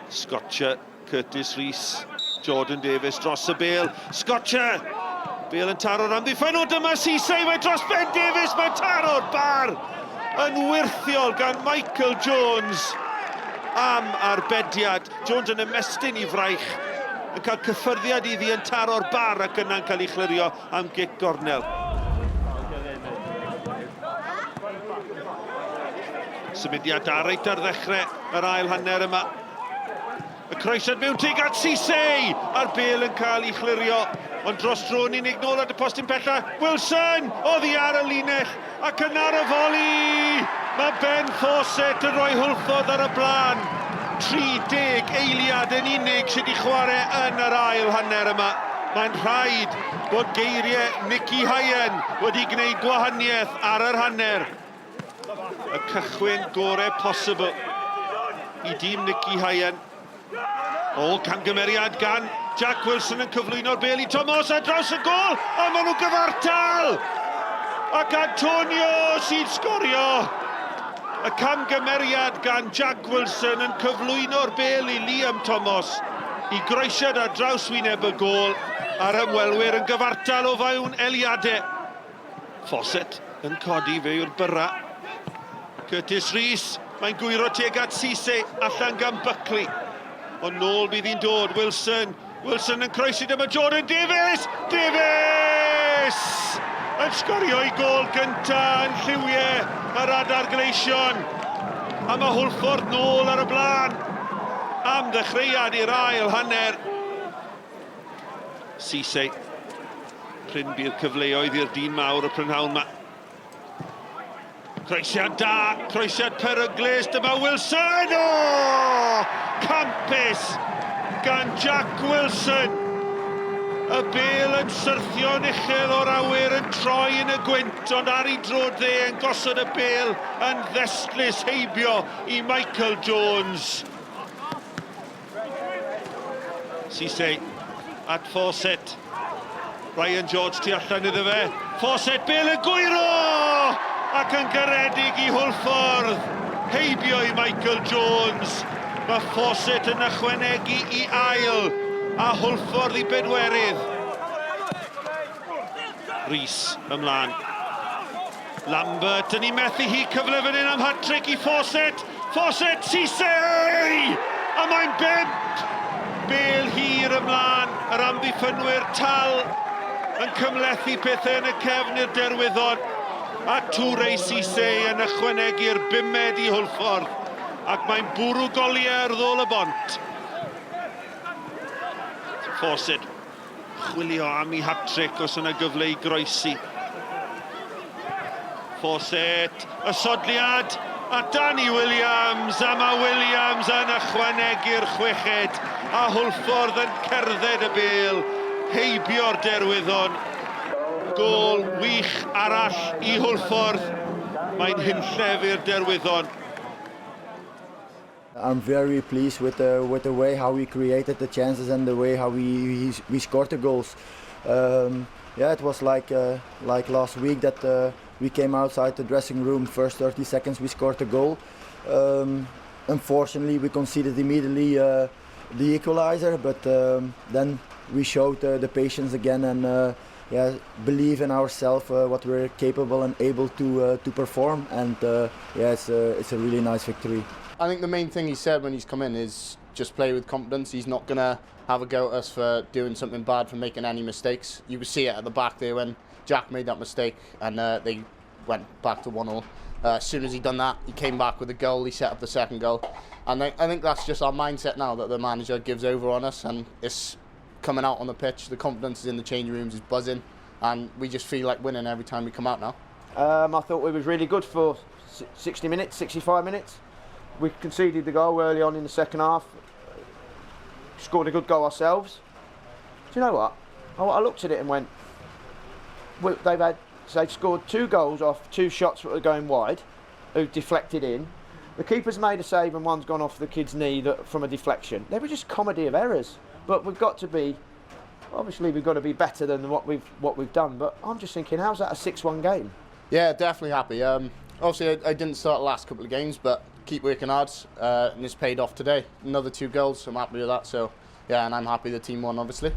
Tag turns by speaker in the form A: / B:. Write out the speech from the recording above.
A: Scotcher, Curtis Rees, Jordan Davies dros y bêl. Scotcher! Bêl yn taro'r amddiffyn. O, dyma Cisse, mae dros Ben Davies, mae'n taro'r bar yn wyrthiol gan Michael Jones am arbediad. Jones yn ymestyn i fraich, yn cael cyffyrddiad iddi yn taro'r bar ac yna'n cael ei chlirio am gic gornel. Symudiad da reit ar ddechrau yr ail hanner yma. Y croesiad mewn tuag at Cisse! A'r bêl yn cael ei chlirio, ond dros dro yn unig nôl at y postyn pella. Wilson! Oddi ar y linell, ac yna ar y foli! Mae Ben Fawcett yn rhoi Hwlffordd ar y blaen. 30 eiliad yn unig sydd wedi chwarae yn yr ail hanner yma. Mae'n rhaid bod geiriau Nicky Hayen wedi gwneud gwahaniaeth ar yr hanner. Y cychwyn gore posibl i dîm Nicky Hayen. O, camgymeriad gan Jack Wilson yn cyflwyno'r bel i Thomas ar draws y gol, a maen nhw gyfartal! Ac Antonio sy'n sgorio! Y camgymeriad gan Jack Wilson yn cyflwyno'r bel i Liam Thomas i groesiad ar draws wyneb y gol, a'r ymwelwyr yn gyfartal o fewn eliadau. Fawcett yn codi, fe yw'r byrra. Curtis Rees, mae'n gwyro tuag at Cisse, allan gan Buckley. Ond nôl bydd hi'n dod, Wilson, Wilson yn croesi dyma Jordan Davies! Davies! Yn sgorio ei gôl gynta yn lliwiau yr Adar Gleision. A mae Hwlffordd nôl ar y blaen am ddechreuad i'r ail hanner. Cisse. Prin bydd cyfleoedd i'r dyn mawr y prynhawn ma. Croesiad da, croesiad peryglus, dyma Wilson! O! Campus gan Jack Wilson! Y bel yn syrthio'n uchel o'r awyr yn troi yn y gwynt, ond ar ei droed dde yn gosod y bel yn ddestlus heibio i Michael Jones. Cisse at Fawcett. Ryan George tu allan iddo fe. Fawcett, bel yn gwyro! Ac yn garedig i Hwlffordd. Heibio i Michael Jones. Mae Fawcett yn ychwanegu i ail a Hwlffordd i bedwerydd. Rees ymlaen. Lambert yn ei methu hi, cyfle fan hyn am hat-trick i Fawcett. Fawcett, Cisse! A mae'n bump! Bel hir ymlaen, yr amddiffynwyr tal yn cymhlethu pethau yn y cefn i'r Derwyddon. A Toure Cisse yn ychwanegu'r bumed i Hwlffordd. Ac mae'n bwrw goliau ar ddôl y bont. Fawcett Chwilio am ei hat-trick os yna gyfle i groesi. Fawcett, y sodliad, a Danny Williams, a mae Williams yn ychwanegu'r chweched, a Hwlffordd yn cerdded y bêl heibio'r Derwyddon. Gôl wych arall i Hwlffordd, mae'n hunllef i'r Derwyddon.
B: I'm very pleased with the with the way how we created the chances and the way how we we, we scored the goals. Um, yeah, it was like uh, like last week that uh, we came outside the dressing room. First 30 seconds we scored a goal. Um, unfortunately, we conceded immediately uh, the equalizer, but um, then we showed uh, the patience again and uh, yeah, believe in ourselves uh, what we're capable and able to uh, to perform. And uh, yeah, it's a, it's a really nice victory.
C: I think the main thing he said when he's come in is just play with confidence. He's not gonna have a go at us for doing something bad, for making any mistakes. You could see it at the back there when Jack made that mistake and uh, they went back to 1-0. Uh, as soon as he done that, he came back with a goal. He set up the second goal. And I, I think that's just our mindset now that the manager gives over on us and it's coming out on the pitch. The confidence is in the changing rooms, is buzzing, and we just feel like winning every time we come out now.
D: Um, I thought we was really good for 60 minutes, 65 minutes. We conceded the goal early on in the second half. Scored a good goal ourselves. Do you know what? I, I looked at it and went, well, they've had so they've scored two goals off two shots that were going wide, who deflected in. The keeper's made a save and one's gone off the kid's knee that, from a deflection. They were just comedy of errors. But we've got to be, obviously we've got to be better than what we've what we've done. But I'm just thinking, how's that a 6-1 game?
C: Yeah, definitely happy. Um, obviously, I, I didn't start the last couple of games, but Keep working hard, and it's paid off today. Another 2 goals, I'm happy with that. So, yeah, and I'm happy the team won, obviously.